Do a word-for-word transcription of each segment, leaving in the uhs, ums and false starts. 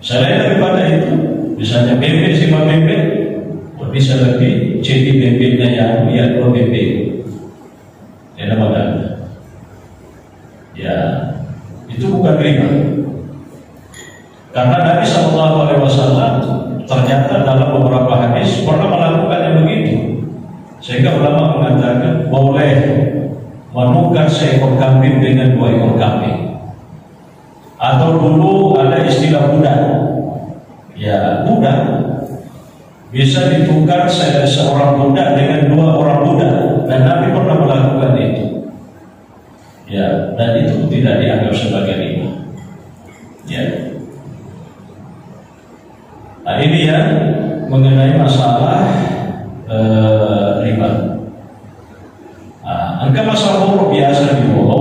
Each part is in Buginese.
Selain daripada itu, misalnya bebek, sima bebek, bisa lebih jadi bebeknya yang, yang dua bebek. Enak banget. Ya, itu bukan riba. Karena Nabi Shallallahu Alaihi Wasallam ternyata dalam beberapa hadis pernah melakukan yang begitu. Sehingga ulama mengatakan boleh menukar seekor kambing dengan dua ekor kambing. Atau dulu ada istilah budak. Ya, budak bisa ditukar se- seorang budak dengan dua orang budak. Dan Nabi pernah melakukan itu. Ya, dan itu tidak dianggap sebagai riba. Ya. Nah, ini yang mengenai masalah eh, riba. Nah, engka masalah biasa di Bolo,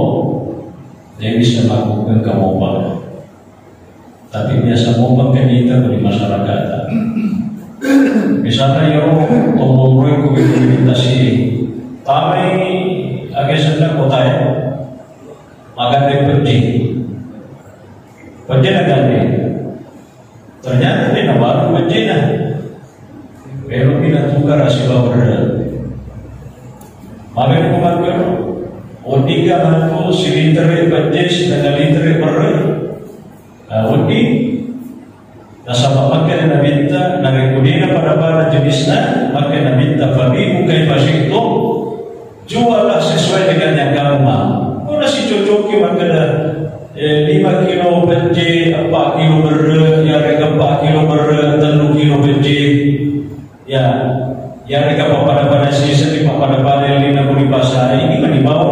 jadi bisa melakukan kemombang. Tapi biasa mombang ke kita di masyarakat. Misalnya, yo, tombong roy ku itu tasi, tamai age senda kota ya, makan deh pergi. Pejjena gande. Ternyata dia nabaru pejjena. Pero pina tukar asiba berre. Mabe ko makkero, odika matu siliter pejje, setengah liter berre. Nah, wedding nasaba makkeda Nabitta, narekko dena pada-pada jenisna, makkeda Nabitta, "Fabi'u kaifa syi'tum." Juallah sesuai dengan yang kamu mau. Ko nasicocoki makkeda, eh, lima kilo pejje, empat kilo berre, yarega empat kilo berre, tellu kilo pejje. Ya, yarega pappada-pada sisa di pappada-pada yang lina di pasar ini mah dibawa.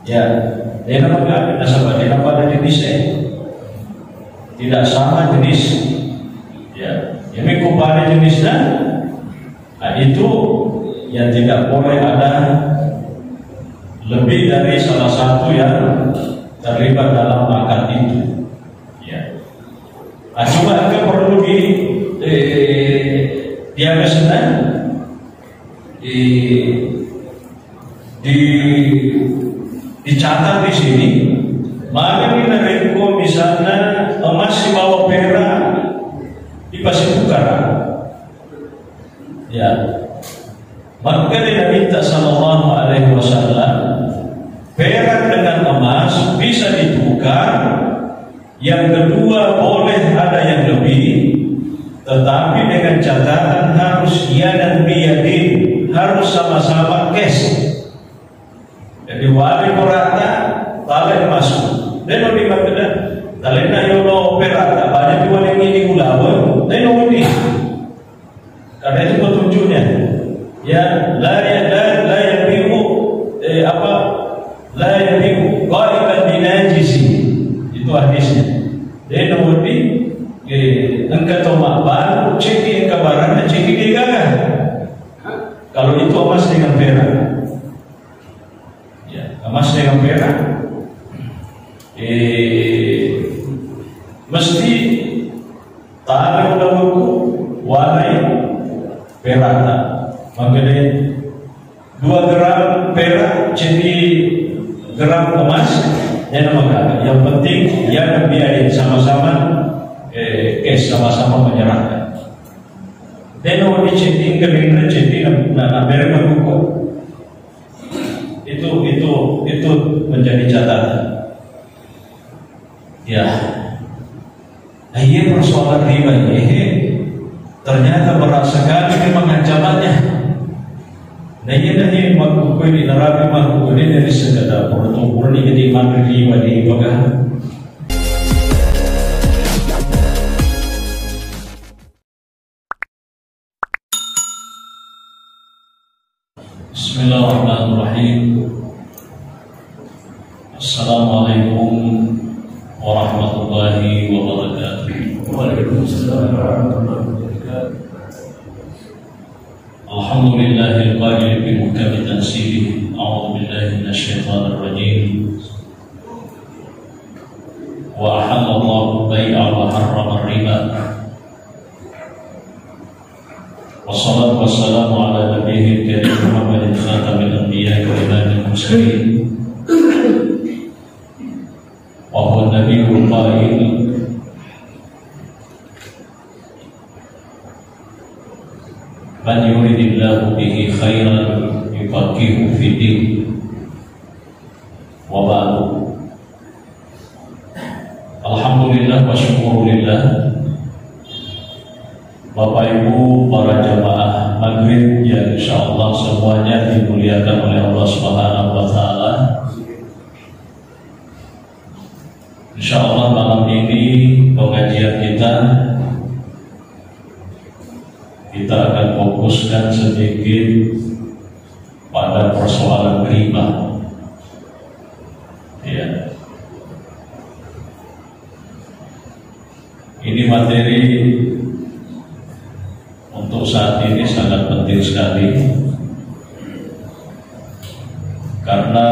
Ya, dena maka nasaba dena pada jenisnya. Tidak sama jenis. Ya, ini ko pada jenisnya. Nah, itu yang tidak boleh ada lebih dari salah satu yang terlibat dalam akad itu. Ya. Nah, cuma itu perlu di eh, diaga senang di di dicatat di sini. Maka ini narekko misalnya emas sibawa perak dipasitukar. Ya. Maka dia minta sallallahu alaihi wasallam perak dengan emas bisa ditukar. Yang kedua, boleh ada yang lebih, tetapi dengan catatan harus yadan biyadin, harus sama-sama cash. Jadi wali perata, tale masuk. Dan lebih makkeda, tale na yolo perata, banyak juga yang ini ulawan, dan lebih. Karena itu petunjuknya. Ya, la ya la la yabi'u eh, apa? La yabi'u ghaiban binajisi. Itu hadisnya. Dia nomor di eh, engka to mabbalu ceki engka barang ceki dia gaga. Kalau itu emas dengan perak. Ya, emas dengan perak. Eh, mesti tale ulawengku walai perakna. Makanya dua gram perak jadi gram emas, ya nama kata. Yang penting ya biarin sama-sama eh, cash sama-sama menyerahkan. Dan mau di chatting ke Gerindra chatting na na bere makuko. Itu itu itu menjadi catatan. Ya. Nah, iya persoalan riba ini, eh, ternyata berat sekali memang ancamannya. Nah, iya dah ini makhluk ini narapi makhluk ini dari sekedar perlu ini jadi mandiri riba di pegang. Bismillahirrahmanirrahim. Assalamualaikum warahmatullahi wabarakatuh. Waalaikumsalam warahmatullahi wabarakatuh. Alhamdulillahil qail fi muhkami tanzilih. A'udzu billahi minasy syaithanir rajim. Wa ahallallahu bai'a wa harrama riba. Wassalatu wassalamu ala nabiyil karim Muhammadin khatamil anbiya wa imamil mursalin. Wa huwa nabiyul qail Man yuridillahu bihi khairan yufaqqihhu fid din. Wa ba'du. Alhamdulillah wa syukurulillah. Bapak Ibu para jamaah maghrib yang insya Allah semuanya dimuliakan oleh Allah Subhanahu wa Ta'ala. Insya Allah malam ini pengajian kita, kita akan fokuskan sedikit pada persoalan riba. Ya. Ini materi untuk saat ini sangat penting sekali karena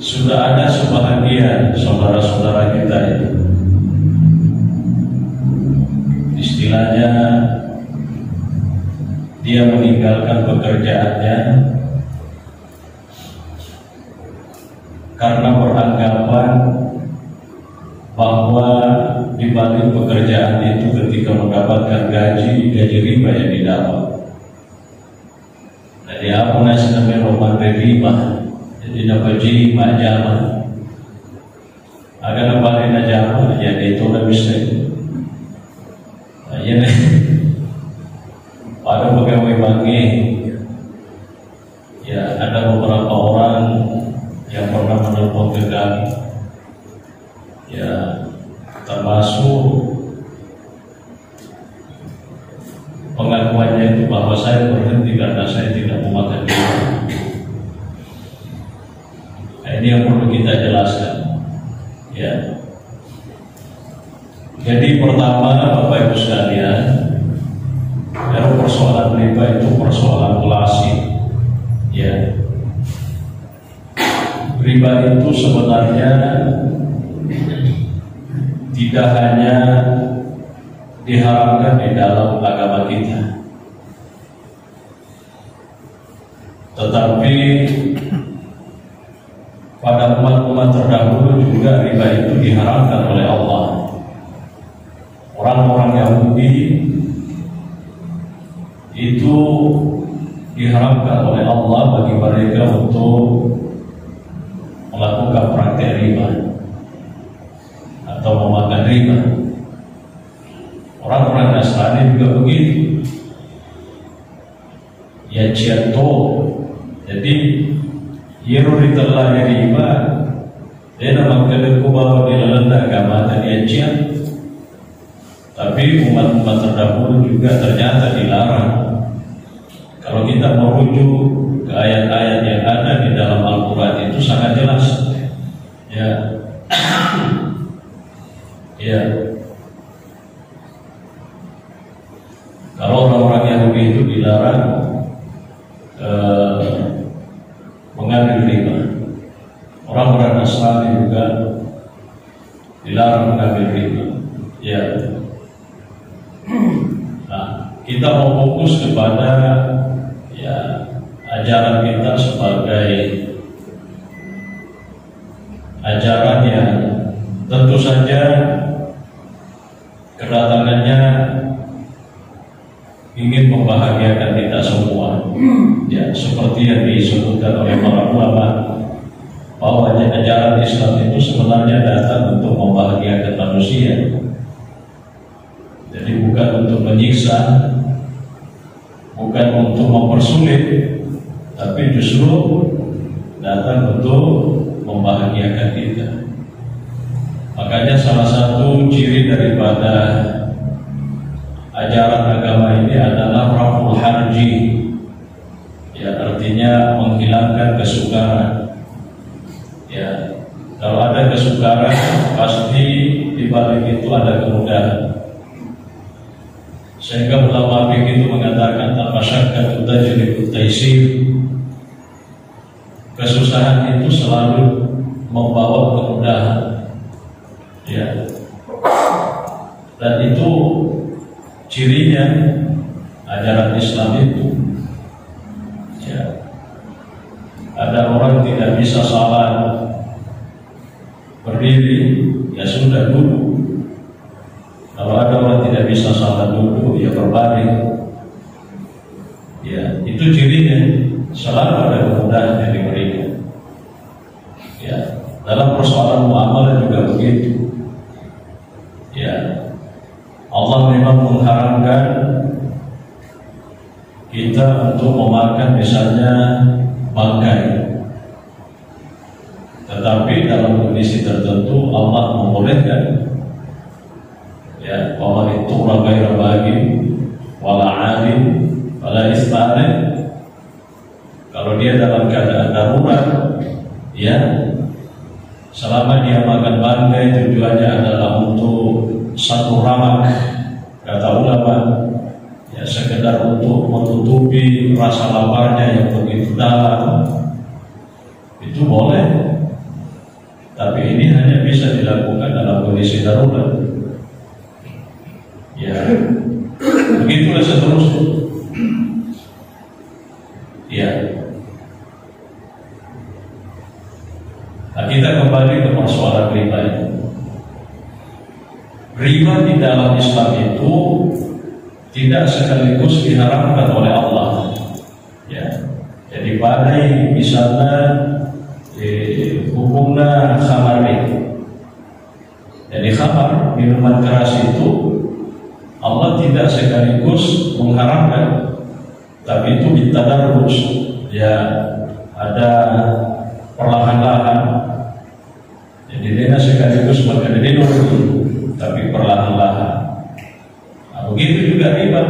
sudah ada sebahagian saudara-saudara kita itu, istilahnya, dia meninggalkan pekerjaannya karena beranggapan bahwa di balik pekerjaan itu, ketika mendapatkan gaji, gaji riba yang didapat. Jadi apa nasibnya memang riba? Jadi dapat gaji majama. Agar apa najama? Jadi itu udah bisa. Nah, iya nih. Pada pegawai bank, ya, ada beberapa orang yang pernah menelpon ke kami. Ya, termasuk pengakuannya itu bahwa saya berhenti karena saya tidak memakan riba. Nah, ini yang perlu kita jelaskan. Ya. Jadi pertama, Bapak Ibu sekalian, kalau persoalan riba itu persoalan klasik. Ya. Riba itu sebenarnya tidak hanya diharamkan di dalam agama kita, tetapi pada umat-umat terdahulu juga riba itu diharamkan oleh Allah. Orang-orang Yahudi itu diharamkan oleh Allah bagi mereka untuk melakukan praktek riba atau memakan riba. Orang-orang Nasrani juga begitu. Yaciang to. Jadi, iyaro ritella riba, dena makkeda ku bahwa di lalenna agamata yaciang. Tapi umat-umat terdahulu juga ternyata dilarang. Kalau kita merujuk ke ayat-ayat yang ada di dalam Al-Quran itu sangat jelas. Ya. Ya. Kalau orang-orang Yahudi itu dilarang, eh, mengambil riba, orang-orang Nasrani juga dilarang mengambil riba. Ya. Nah, kita mau fokus kepada, ya, ajaran kita sebagai ajaran yang tentu saja kedatangannya ingin membahagiakan kita semua. Ya, seperti yang disebutkan oleh para ulama, bahwa ajaran Islam itu sebenarnya datang untuk membahagiakan manusia. Jadi, bukan untuk menyiksa, bukan untuk mempersulit, tapi justru datang untuk membahagiakan kita. Makanya, salah satu ciri daripada ajaran agama ini adalah raf'ul harji. Ya, artinya menghilangkan kesukaran. Ya, kalau ada kesukaran, pasti di balik itu ada kemudahan. Sehingga ulama fikih itu mengatakan, "Al-masyaqqatu tajlibut taysir." Kesusahan itu selalu membawa kemudahan. Ya. Dan itu cirinya ajaran Islam itu. Ya. Ada orang tidak bisa salat berdiri, ya sudah, duduk. Kalau ada orang tidak bisa salat duduk, ya berbaring. Ya, itu cirinya selalu ada kemudahan yang diberikan. Ya, dalam persoalan muamalah juga begitu. Ya, Allah memang mengharamkan kita untuk memakan misalnya bangkai. Tetapi dalam kondisi tertentu Allah membolehkan. Ya, "Wa man ittura ghaira baghin wala 'adin fala itsma alaih." Kalau dia dalam keadaan darurat, ya, selama dia makan bangkai tujuannya adalah untuk satu ramak, kata ulama, ya, sekedar untuk menutupi rasa laparnya yang begitu dalam, itu boleh. Tapi ini hanya bisa dilakukan dalam kondisi darurat. Ya, begitulah seterusnya. Ya. Nah, kita kembali ke persoalan riba ini. Riba di dalam Islam itu tidak sekaligus diharamkan oleh Allah. Ya. Jadi, pada misalnya, eh, hukumnya khamar ini. Jadi, khamar, minuman keras itu, Allah tidak sekaligus mengharamkan, tapi itu bitadarruj. Ya, ada perlahan-lahan. Jadi, dia sekaligus makan dulu, tapi perlahan-lahan. Nah, begitu juga riba.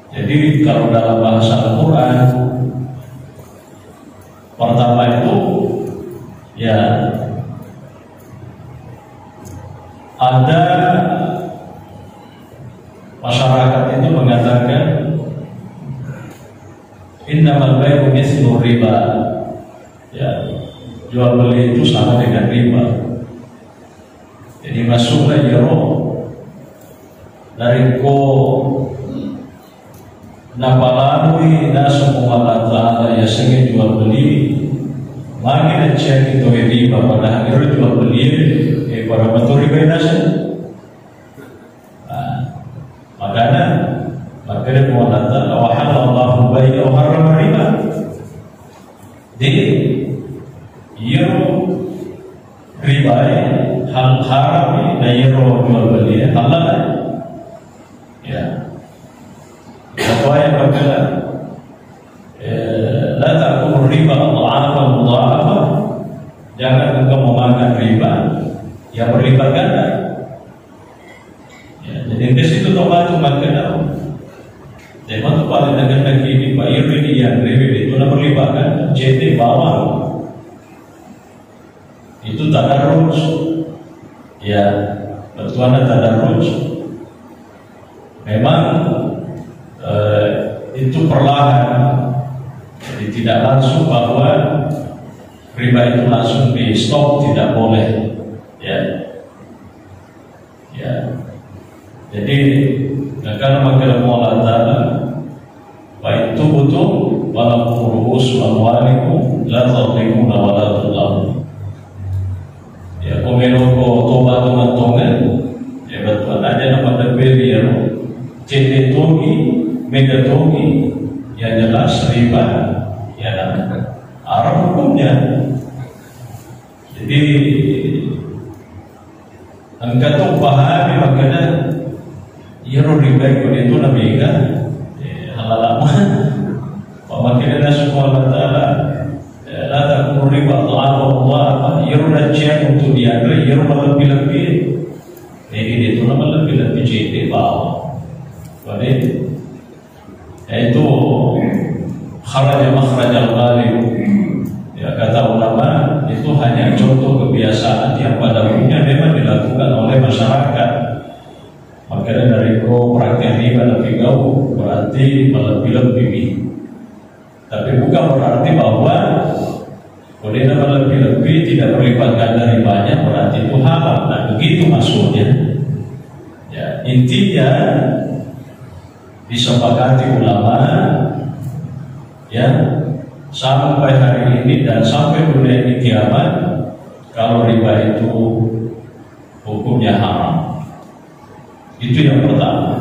Jadi, kalau dalam bahasa Al-Quran, pertama itu, ya, ada masyarakat itu mengatakan, "Innamal bai'u mitslu riba." Ya, jual beli itu sama dengan riba. Jadi, masuklah iyaro narekko napalalui naseng Puang Allah Ta'ala yasengnge jual beli, magi naciangi tauwe riba, padahal ero jual beli, eh, pada matu riba naseng. Nah, makana makkeda Puang Allah Ta'ala, "Wa halallahu bai'a wa harrama riba." Jadi, iyaro riba e hal haram, na iyaro jual beli e halal. Ya. Apa yang berkata, eh, "La ta'kulu riba adhafan mudha'afah." Jangan engkau memakan riba yang berlipat ganda. Ya, jadi ke situ toh batu makkeda. Tema tu paling dekat lagi di Pak Iri yang riba itu na berlipat ganda, C T bawang. Itu tadarruj. Ya, bettuanna tadarruj. Memang, eh, itu perlahan. Jadi, tidak langsung bahwa riba itu langsung di stop, tidak boleh. Ya. Ya. Jadi, nakana makkeda Allah Ta'ala, "Fa in tubtum falakum ru'usu amwalikum la tadhlimuna wa la tudhlamun." Ya, ko meloko toba tongeng-tongeng, ya, bettuanna aja na pada beri ya, cede togi, mega togi, ya jelas riba, ya, haram hukumnya. Jadi, engka to pahami makkeda, iyaro riba ko de tu na mega, eh, halal lama. Pamakkeda naseng Allah Ta'ala, eh, "La ta'kulu riba adhafan mudha'afah." Iyaro naciang untuk dianre, iyaro malebbi-lebbi. Jadi, de tu na malebbi-lebbi cede bawang. Pada Yaitu kharaja makhrajal ghalib. Ya, kata ulama, itu hanya contoh kebiasaan yang pada umumnya memang dilakukan oleh masyarakat. Makanya dari ko praktek riba lebih gau, berarti melebih-lebih. Tapi bukan berarti bahwa Bolehna malebbi-lebbi, tidak berlipat ganda ribanya, berarti itu halal. Nah, begitu maksudnya. Ya, intinya disepakati ulama, ya, sampai hari ini dan sampai dunia ini kiamat, kalau riba itu hukumnya haram. Itu yang pertama.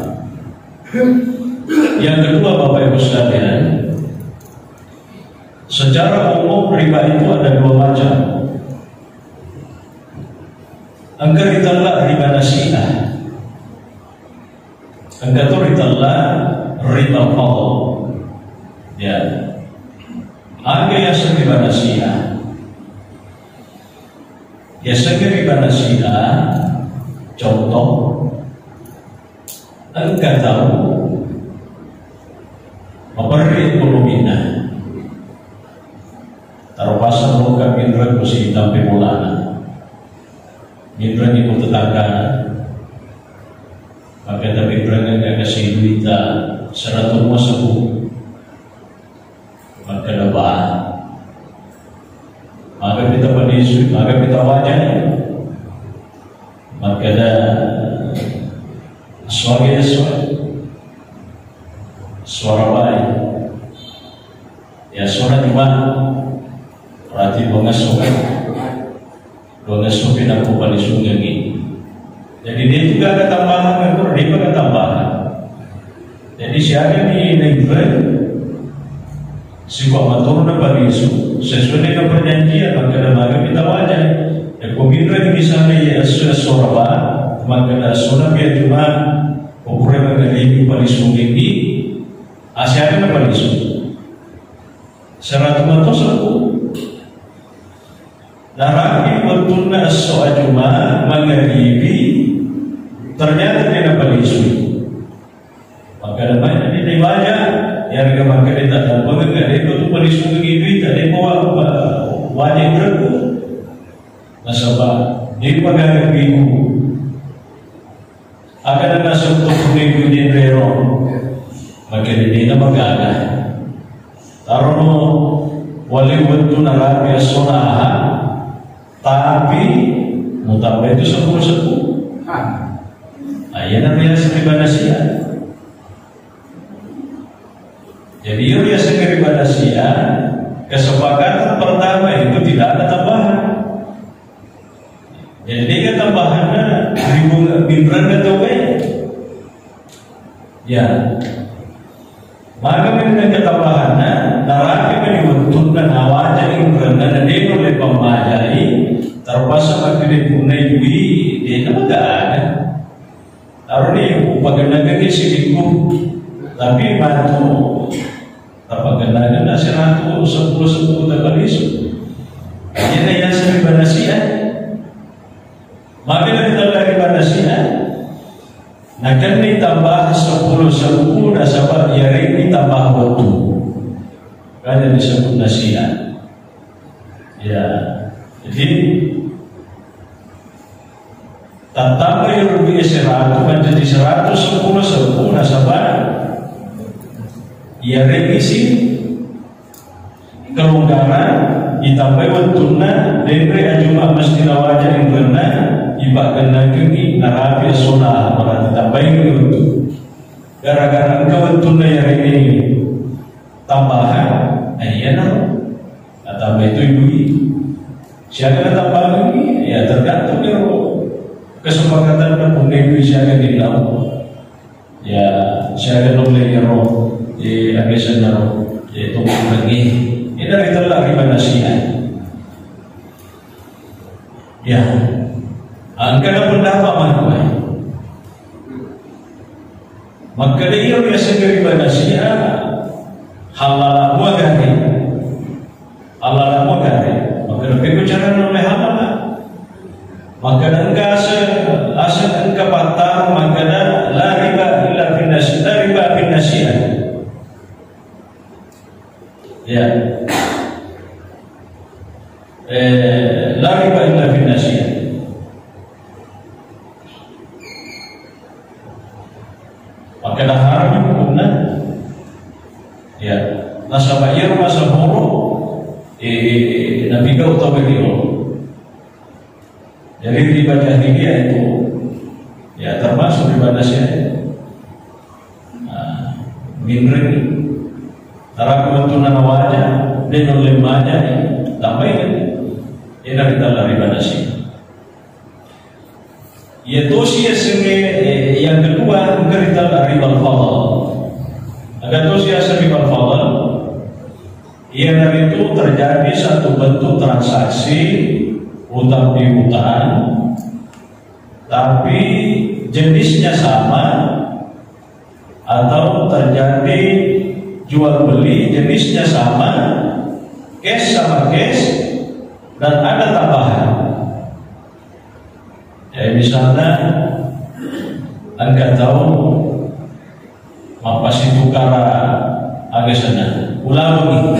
Yang kedua, Bapak Ibu sekalian, secara umum riba itu ada dua macam. Engka ritella riba nasi'ah. Engka to ritella riba fadl. Ya. Aga yaseng riba nasi'ah? Yaseng riba nasi'ah, contoh, engka tau maperri ekonomina. Terpaksa buka minreng musi tampe bolana. Minreng ibu tetanggana. Maka tapi minreng engka kasi duita seratus lima puluh. Makkeda ba. Maga pita palisu, maga pita wajai. Makkeda suara ya suara. Suara baik. Ya suara cuma berarti mengesukan. Dua ngesso pi nappa palisungengngi. Jadi, de' tu gaga tambahan, engka riba gaga tambahan. Jadi, siaga ni nainreng sibawa matorna palisu sesuai dengan perjanjian, makkeda maga pita wajai. Yakko minreng misalnya ya esso, esso raba, makkeda essona pia cuma pura mangalibi palisungengngi, asiaga na palisu. Seratu mato seppulo. Narapi wettunna esso ajuma mangaribi, ternyata de' napalisui. Makkeda mai na de' naibaja, iyarega makkeda taddampengeng, de' tu palisungengngi duita, de' bawa waja inrengku. Nasaba de' pagaga bingung. Aga naseng to punna ibu jenrero, makkeda de' na magaga. Tarono wale wettu narapi essona aha, tapi mutambai tu seppulo-seppulo. Ah, iyana riaseng riba nasi'ah. Jadi, iya riaseng riba nasi'ah, kesepakatan pertama itu tidak ada tambahan. Jadi, de' ga tambahanna ri bunga minrengna tauwe. Ya. Maga minreng ketambahanna, narapi mani wettunna nawaja inrenna, na de' nulle pammajai, terpaksa makkeda punna ibu, de' na magaga. Aroni upagennakengngi sidikku, tapi matu tapagennakenna siratu seppulo seppulo tapalisu. Iyana yaseng riba nasi'ah. Magi na ritella riba nasi'ah? Nakenni tambah seppulo seppulo nasaba iyarengngi tambah wettu. Makanya disebut nasi'ah. Ya, jadi tattambai rupiah seratus menjadi seratus seppulo seppulo nasaba iyarengngi si kelonggaran, ditambai wettunna denre ajuma mesti nawaja inrenna, ipagennakengngi narapi essona, berarti tambaini wettu. Gara-gara engka wettunna iyarengngi tambahan, eh, iyanaro. Natambai tu dui. Siaga natambangengngi, ya tergantung ero kesepakatanna punna dui siaga dillau. Ya, siaga nulle ero, eh, abiasa naro, eh, tunggu lagi. Ini dari telah riba nasi'ah. Ya. Engka na pendapat manuai. Makkeda iya riaseng riba nasi'ah, halala mua gare. Halala mua gare. Makkeda pekko carana nulle halala. Makkeda engka ase-, aseng engka pattaro makkeda la riba illa fin nasi-, la riba fin nasi'ah. Ya. Eh, la riba illa fin nasi'ah. Makkeda haram hukumna. Ya. Nasaba iyaro masa horo, eh, napigau tau ri ro. Jadi riba jahiliyah itu, ya, termasuk riba nasi'ah. Nah, minreng. Taraku wettunna nawaja, de' nulle maja, tambai kan. Ini ritella riba nasi'ah. Iya tosi yasengnge, eh, yang kedua, engka rita ribal fadl. Aga tosi yaseng ribal fadl? Iyanaritu terjadi satu bentuk transaksi utang piutang, tapi jenisnya sama, atau terjadi jual beli jenisnya sama, cash sama cash, dan ada tambahan. Jadi misalnya engka tau mappasitukara aga senna, ulaweng.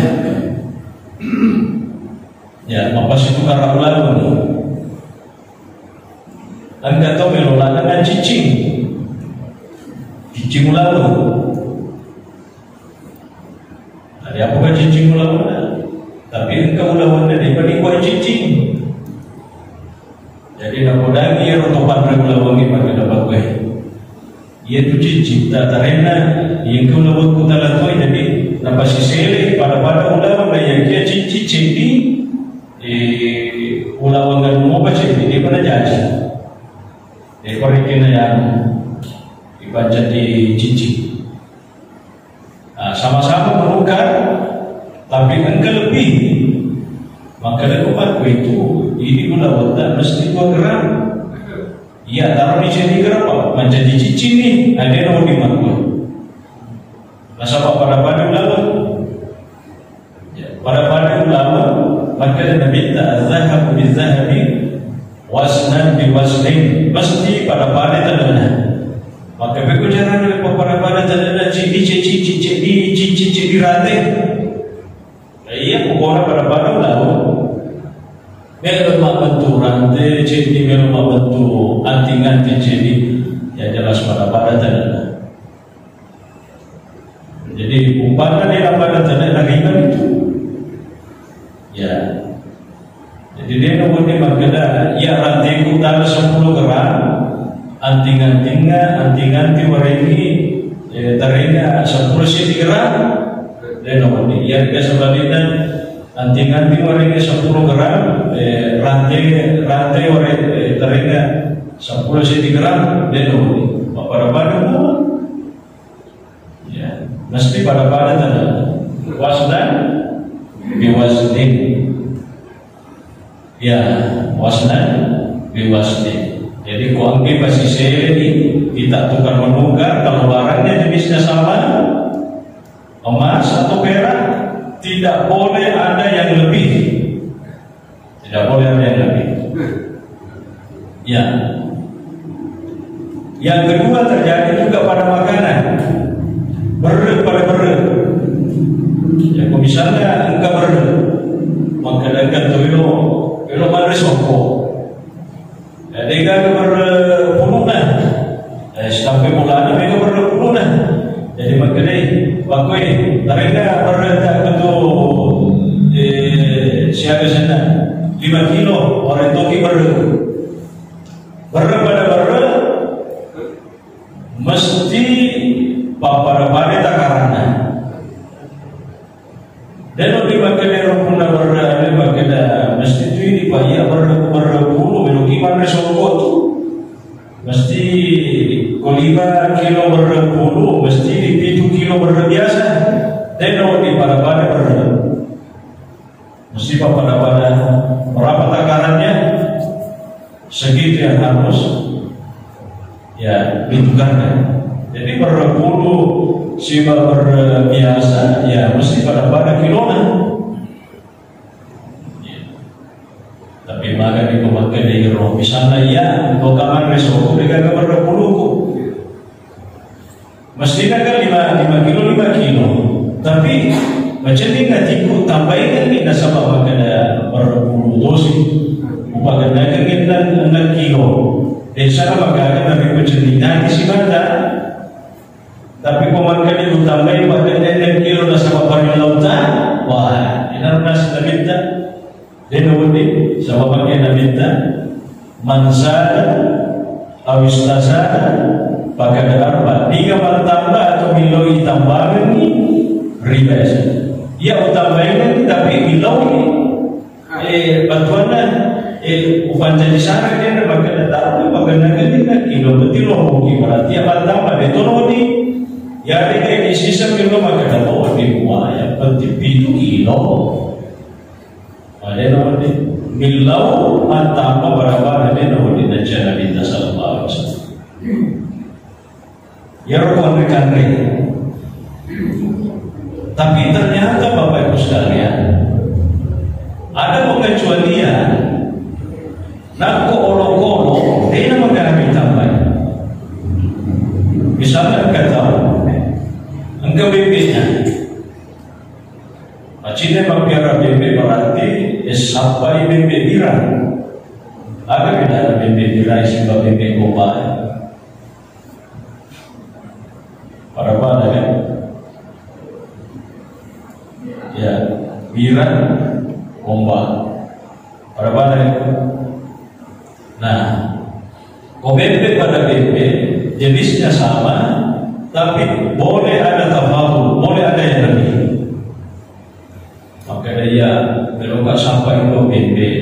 Ya, mappasitukara ulaweng. Engka tau melo ladang ciccing. Ciccing ulaweng. Tadi apa kan ciccing ulaweng? Tapi engka ulaweng de' pa dikua ciccing. Jadi napodangi ero to panre ulaweng pada dapat kue. Iya tu ciccing, ta-, tarenna, iya engka ulawengku tala toi, jadi napasisele pada-pada ulaweng, na iya kia ciccing ceddi, eh, ulaweng anu mopa ceddi, de' pa najaji. De' pa rekena yang ibaca di ciccing. Nah, sama-sama menukar, tapi engka lebih. Maka ko pakku itu, ini ulawetta mesti dua gram. Iya, taruh di sini gram, Pak. Menjadi ciccing nih, ada yang mau dimakan. Nasaba pada-pada ulaweng. Ya, pada-pada ulaweng, maka Nabi ta, "Az-zahabu biz-zahabi, waznan bi waznin." Mesti pada-pada tanahnya. Maka beko carana pada-pada tanahnya, ceddi, ceddi, ceddi, ceddi, ceddi rate. Iya, pokoknya pada-pada ulaweng. Melo mabbentuk rante, ceddi, melo mabbentuk anting-anting, ceddi. Ya jelas pada-pada tanahnya. Jadi, umpama dia dapat tanah riba itu. Ya. Jadi, dia nunggu di makkeda, iya, ranteku tala sepuluh gram, anting-antingna, anting-anting warengi, eh, tarenga sepuluh senti gram. Dia nunggu di, iya, ke sebaliknya, anting-anting warengi sepuluh gram, eh, rante, rante warengi, eh, tarenga sepuluh senti gram, dia nunggu di. Apa-apa nunggu? Ya, mesti pada-pada tadi. Waznan bi waznin. Ya, waznan bi waznin. Jadi, ko engka pasisele ni, kita tukar menukar, kalau barangnya jenisnya sama, emas atau perak, tidak boleh ada yang lebih. Tidak boleh ada yang lebih. Ya. Yang kedua terjadi juga pada makanan. Berre pada berre. Ya, ko misalnya engka berre, maka engka tu elo, elo manre sokko. Ya, de' gaga berre puluna. Eh, sampai mulana mega berre puluna. Jadi makkedai, "Pakkoi, tarenna berre tak betul, eh, siaga sana lima kilo, orang toki berre." Berre pada berre, mesti pappada-pada takaranna. De'no dipakkeda rukunna berre, anu dipakkeda mesti tu ini, Pak, iya berre, berre pulu, melo ki manre sokko tu. Mesti ko lima kilo berre pulu, mesti di pitu kilo berre biasa. De'no dipada-pada berre. Mesti pappada-pada berapa takarannya? Segitu yang harus, ya, ditukarkan. Jadi berre pulu siba berre biasa, ya, mesti pada-pada kilona. Ya. Tapi maga di pemakai di ro. Misalnya, ya, engkau kamar besok, mereka ke berre puluku. Mesti kan lima, lima kilo, lima kilo. Tapi macam ni nanti ku tambahin ni nasaba makkeda berre pulu dosi. Upagendakan kita enam kilo. Desa makkeda nabi macam ni nanti si mata. Tapi ko makkeda ku tambahin makkeda enam kilo nasaba paling lautan. Wah, ini harus kita. De'no wedding, saba' makkeda Nabitta, "Man zada aw istazada faqad arba." Niga mattamba atau millau itambangengngi, riba. Iya utambangengngi tapi millau ni. Eh, bantuanna. Upancaji sare de na makkeda taro makkeda gellina kilo berarti lo moki berarti apa tambah de to nodi. Ya de de sisa kilo makkeda to di mua ya penting pitu kilo. Ada nama di milau mantama berapa ada nama di naja Nabi sallallahu alaihi wasallam. Iyaro konre-kanre. Tapi ternyata Bapak Ibu sekalian, ada pengecualian. Nakko olokolo, dena magami tambai. Misalnya engka tau, engka bebeknya. Macine mappiara bebek berarti, eh, sappai bebek birang. Aga bedana bebek birang siba bebek goba? Pada-pada kan? Ya, birang, goba. Pada-pada kan? Nah, ko bebek pada bebek, jenisnya sama, tapi boleh ada tafadul, boleh ada yang lebih. Maka dia kalau nggak sampai itu bebek,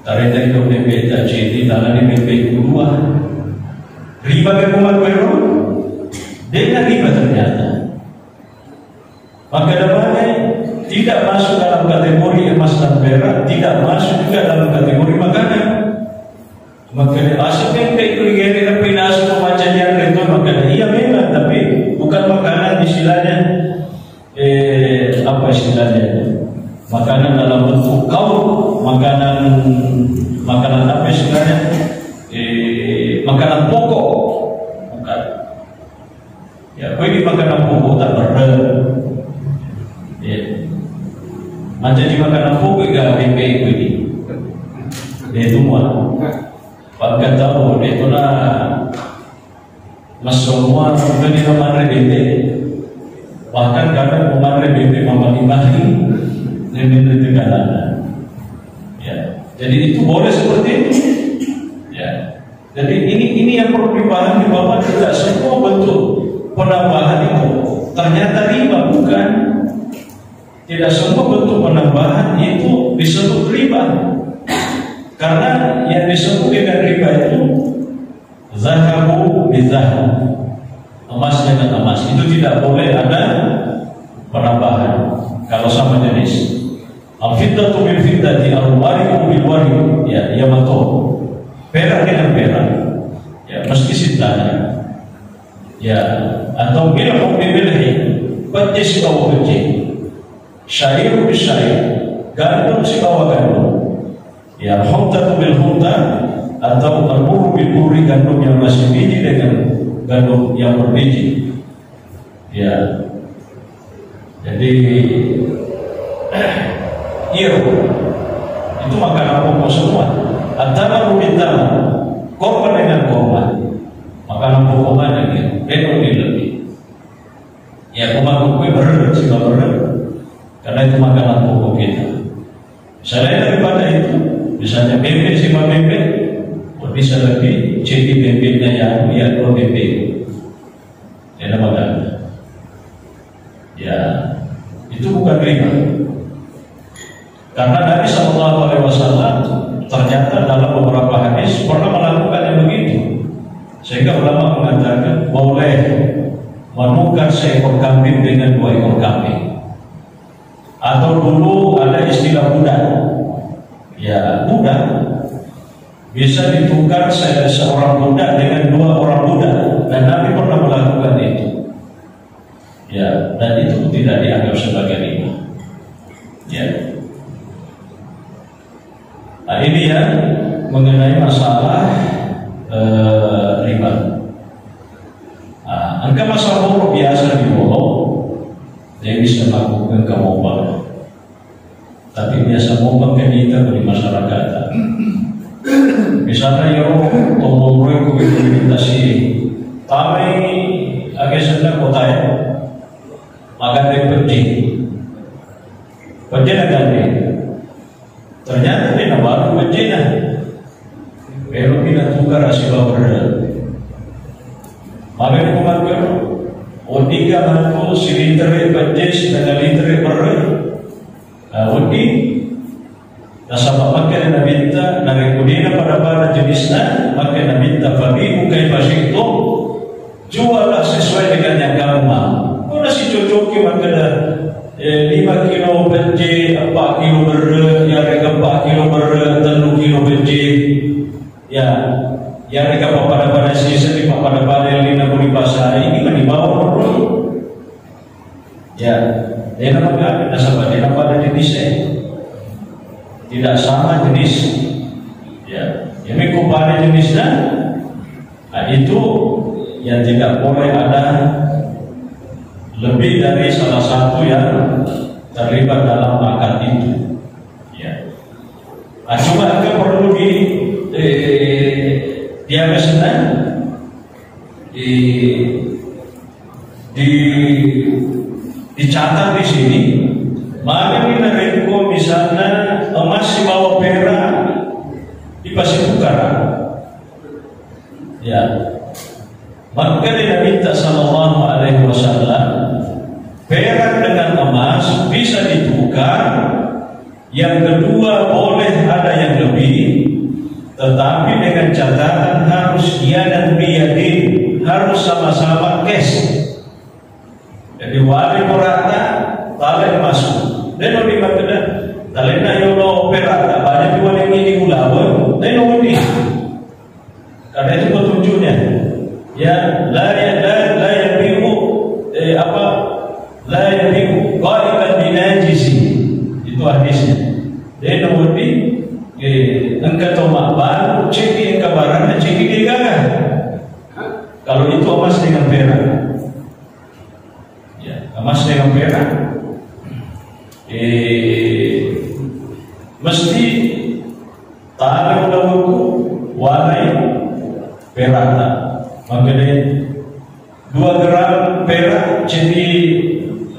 Tarendai lo bebbe tacini, tangani bebbe dua. Riba ke kumat pero? Dengan riba ternyata. Maka damai tidak masuk dalam kategori emas dan perak, tidak masuk juga dalam kategori makanan. Maka dia masuk bebbe itu digere tapi nasu pemacajian itu, maka dia iya memang, tapi bukan makanan istilahnya. Eh, apa istilahnya itu? Makanan dalam bentuk kaur, makanan, makanan apa istilahnya? Eh, makanan pokok. Bukan. Ya, kau ini makanan pokok tak berada. Ya. Macam di makanan pokok juga bebek kau ini. Dia semua. Pakai tahu, dia tu lah. Massomoa meni manre bete. Bahkan kadang manre bete mamani-mani. Nenek itu kadang. Ya. Jadi itu boleh seperti itu. Ya. Jadi ini ini yang perlu dipahami bahwa tidak semua bentuk penambahan itu ternyata riba, bukan. Tidak semua bentuk penambahan itu disebut riba. Karena yang disebut dengan riba itu zahabu bizahab. Emas dengan emas. Itu tidak boleh ada penambahan. Kalau sama jenis. Al-fiddatu bil fiddati, al-wariqu bil wariq. Ya, ya betul. Perak dengan perak. Ya, mesti sintana. Ya, atau milhun bi milhin. Pejje sibawa pejje. Syairu bi syair. Gandum sibawa gandum. Ya, huntatu bil hunta atau al-burru bil burri, gandum yang masih biji dengan gandum yang berbiji. Ya. Jadi, iya, itu makanan pokok semua. At-tamaru bit-tamar, korma dengan korma. Makanan pokok mana dia? Beda lebih. Ya, aku makan kue berer, sih berer. Karena itu makanan pokok kita. Selain daripada itu, misalnya bebek, sih bebek, bisa lebih jadi bebeknya yang dia dua bebek. Jadi makan. Ya, itu bukan riba. Karena Nabi Shallallahu Alaihi Wasallam ternyata dalam beberapa hadis pernah melakukan yang begitu, sehingga ulama mengatakan boleh menukar seekor kambing dengan dua ekor kambing. Atau dulu ada istilah budak, ya budak bisa ditukar se- seorang budak dengan dua orang budak, dan Nabi pernah melakukan itu. Ya, dan itu tidak dianggap sebagai riba. Ya. Nah, ini ya mengenai masalah eh, riba. Nah, engka masalah biasa di Bolo, jadi bisa melakukan kemobang. Tapi biasa mobang kan kita di masyarakat. Misalnya yo tomorroy ku itu kita sih, tamai agak sendak kota ya, makan dari pejje, pejje na gandeng. Ternyata dia nabaru pejje na. Melo pina tukar asiba berda. Makan kumat kero. Odika mantu siliter pejje, setengah liter berda. Nah, wedding Nasaba makkeda Nabitta, narekko de'na pada-pada jenisna, makkeda Nabitta, "Fabi'u kaifa syi'tum," juallah sesuai dengan yang kamu mau. Ko nasicocoki makkeda, eh, lima kilo pecce, empat kilo berre, yarega empat kilo berre, tellu kilo pecce. Ya, yarega pappada-pada siseng, pappada-pada yang lina ko di pasar ini, mani bawa. Ya, de'na maka nasaba de'na pada jenisnya. Tidak sama jenis. Ya, ini ko pada jenisnya, nah, itu yang tidak boleh ada lebih dari salah satu yang terlibat dalam akad itu. Ya. Ah, cuma itu perlu di, eh, diaga senang. Di, di, dicatat di sini, maka ini narekko misalnya emas sibawa perak dipasitukar. Ya. Maka di Nabi sallallahu alaihi wasallam, perak dengan emas bisa ditukar. Yang kedua, boleh ada yang lebih, tetapi dengan catatan harus yadan biyadin, harus sama-sama cash. Jadi, wali perakna, tala emasku. De'no dimakkeda, talenna yolo perakna, banyak juga yang ini ulaweng, de'no wedding. Karena itu petunjuknya. Ya, la ya la, la yabi'u, eh, apa? La yabi'u ghaiban binajisi. Itu hadisnya. De'no wedding, eh, engka to mabbalu, ceddi engka barang, ceddi de'gaga. Kalau itu emas dengan perak. Ya, emas dengan perak. Eh, mesti tala ulawengku walai perakta. Makanya dua gram perak, ceddi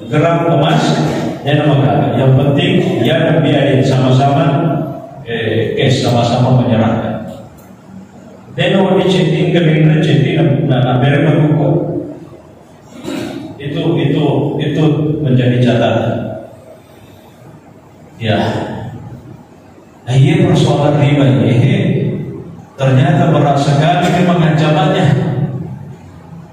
gram emas, ya nama gaga. Yang penting, ya biaya sama-sama, eh, cash, sama-sama menyerahkan. De'no di ceddi, gerindra ceddi, na, na, na, bere maruko. Itu, itu, itu menjadi catatan. Ya. Nah, iya persoalan riba ini, ternyata berat sekali memang ancamannya.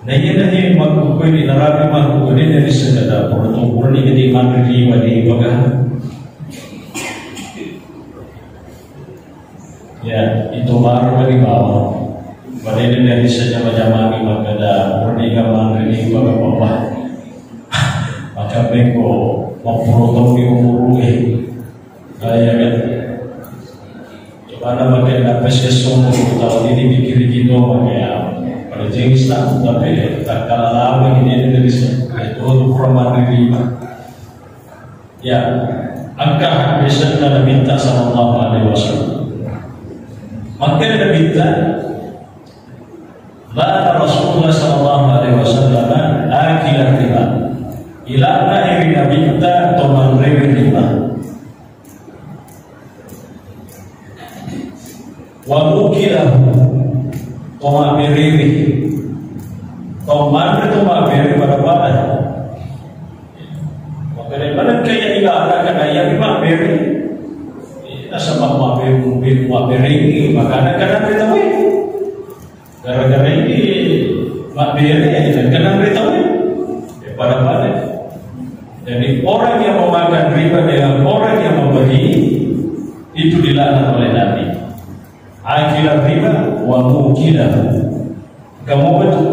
Nah, iya, nah, iya, makku ini narapi makku ini dari segala pertukuran ini di mana riba di pegang. Ya, itu baru dari bawah. Padahal dari sejama-jama di makkada pernikahan ini bapak-bapak. Maka beko mappuro taung di umur, eh. Ah, iya kan? Coba nama kayak dapat sesungguh tahun ini pikir gitu, makanya pada jenis tak, tapi tak kalah lama ini dari se-, itu tuh kurang mandiri. Ya, engka hadisna Nabitta sallallahu alaihi wasallam. Maka Nabitta, la'ana Rasulullah sallallahu alaihi wasallam akila riba. Ila'na iri Nabitta to manrewe riba. Wa mukilahu, to mabberewe. To manre to mabbere pada-pada. Makanya mana kaya ila'na kana iya mabbere. Nasaba mabbere, mabbere, mabbere ini, makanya kana beda we. Gara-gara ini mabbere, ya, kan kenapa tahu? Ya, pada-pada. Jadi, orang yang memakan riba dengan orang yang memberi, itu dilaknat oleh Nabi. Akila riba wa mukilahu. Kamu betul.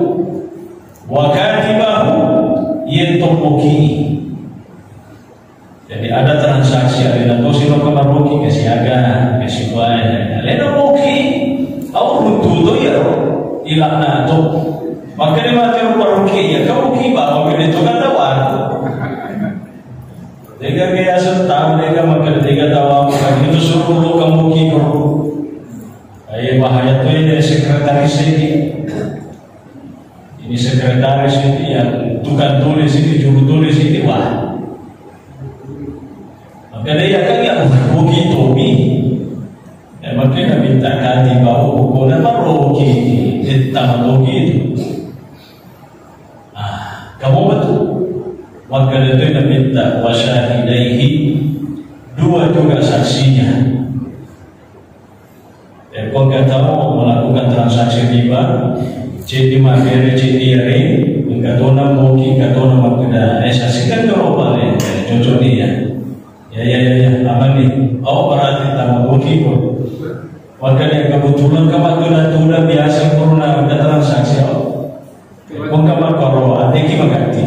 Wa katibahu, yen topoki. Jadi ada transaksi, ada yang tahu sih lo kemaruki ke siaga, ke sibuai, ada yang tahu ki, au runtu to ya, ilakna to. Maka dia mati rupa ruki ya, kamu ki bawa ke dia tu kan tahu. Tega ke asal tahu, tega maka tega tahu, maka itu suruh lo kamu ki bro. Ayo bahaya tuh ini sekretaris ini. Ini sekretaris ini, yang tukang tulis ini, juru tulis ini, wah. Maka dia kan ya, rugi Tommy. Ya, makanya minta katibahu, pokoknya mah rugi, tentang rugi itu. Ah, kamu betul. Maka dia minta wa syahidaihi, dua juga saksinya. Engka tau melakukan transaksi riba, ceddi mabbere, ceddi yare, engka tona moki, engka tona makkeda, eh, saksikan dolo pale, eh, cocok nih ya. Ya, ya, ya, ya, aman nih. Oh, berarti tambah moki kok. Makanya kebetulan ka mattunda-tunda biasa corona, engka transaksi, oh. Engka makkoro, adeki magatti.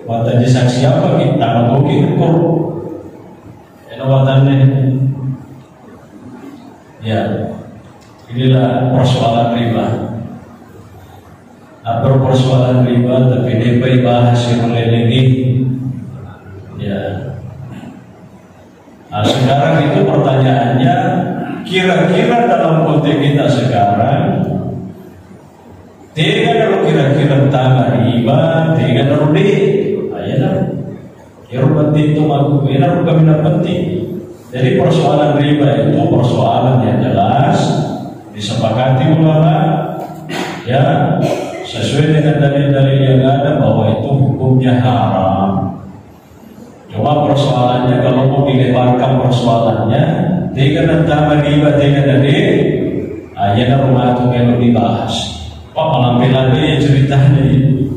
Wattaji saksi apa kita, tambah moki kok. Eno watanne. Ya, inilah persoalan riba. Apa persoalan riba, tapi depa ibahas yang lain lagi. Ya. Nah, sekarang itu pertanyaannya, kira-kira dalam konteks kita sekarang, tega naro kira-kira tama riba, tega naro de. Ayo, nah. Ero penting tu, maka ero kaminang penting. Jadi persoalan riba itu persoalan yang jelas disepakati ulama, ya, sesuai dengan dalil-dalil yang ada bahwa itu hukumnya haram. Cuma persoalannya kalau mau dilebarkan persoalannya, tega nantama riba, tega nade, ah, ya, naro matu melo dibahas. Wah, malampe-lampe ya ceritanya ini.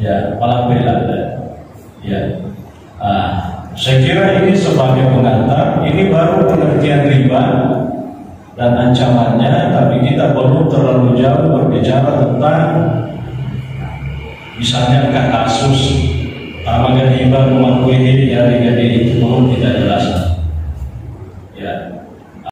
Ya, malampe-lampe. Ya. Ah, saya kira ini sebagai pengantar, ini baru pengertian riba, dan ancamannya, tapi kita belum terlalu jauh berbicara tentang misalnya angka kasus, tamaga riba, memaku ini, ya, riba ini, itu belum kita jelaskan.